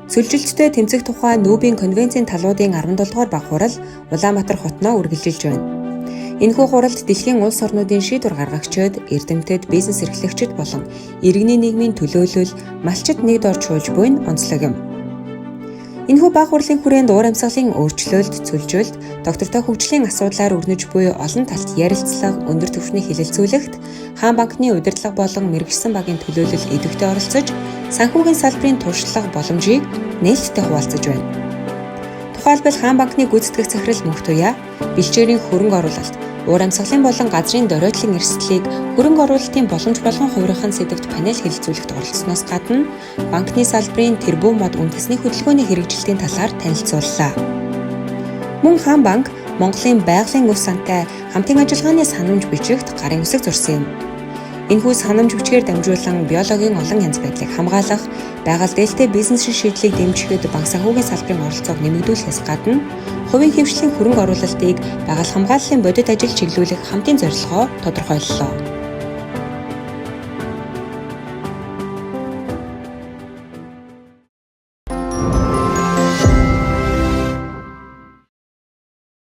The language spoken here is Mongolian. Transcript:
Сүлжилттэй тэмцэх тухай Нүүбийн конвенцийн талуудын 17 дугаар баг хурал Улаанбаатар хотноо үргэлжилж байна. Энэхүү хуралд дэлхийн улс орнуудын шийдвэр гаргагчид, эрдэмтэд, бизнес эрхлэгчид болон иргэний нийгмийн төлөөлөл, малчид нэгд орж хуулж буй нь онцлог юм. Энэхүү баг хурлын хүрээнд уур амьсгалын өөрчлөлт, цөлжөлт, доктортой хөгжлийн асуудлаар өрнөж буй олон талт ярилцлага, өндөр түвшний хэлэлцүүлэгт Хаан банкны удирдлага болон мэргэжсэн багийн төлөөлөл идэвхтэй оролцож, санхүүгийн салбарын туршлага боломжийг нээлттэй хуваалцаж байна. Тухайлбал Хаан банкны гүйцэтгэх захирал Мөнх Туяа бэлчээрийн хөрөнгө оруулалт, уур амьсгалын болон газрын дөройтлон эрсдлийг хөрөнгө оруулалтын боломж болгон хувиргахын сэдэвт панел хэлэлцүүлэгт оролцсоноос гадна банкны салбарын тэрбум мод үндэсний хөдөлгөөний хэрэгжилтийн талаар танилцууллаа. Мөн Хаан банк Монголын байгалийн өв сантай хамтын ажиллагааны санамж бичигт гарын үсэг зурсан юм. Энэхүү санамж бичгээр дамжуулан биологийн олон янз байдлыг хамгаалах, байгаль дээлтэй бизнесийн шийдлийг дэмжихэд банк санхүүгийн салбарын оролцоог нэмэгдүүлэхээс гадна хувийн хэвшлийн хөрөнгө оруулалтыг байгаль хамгааллын бодит ажил чиглүүлэх хамтын зорилгоо тодорхойллоо.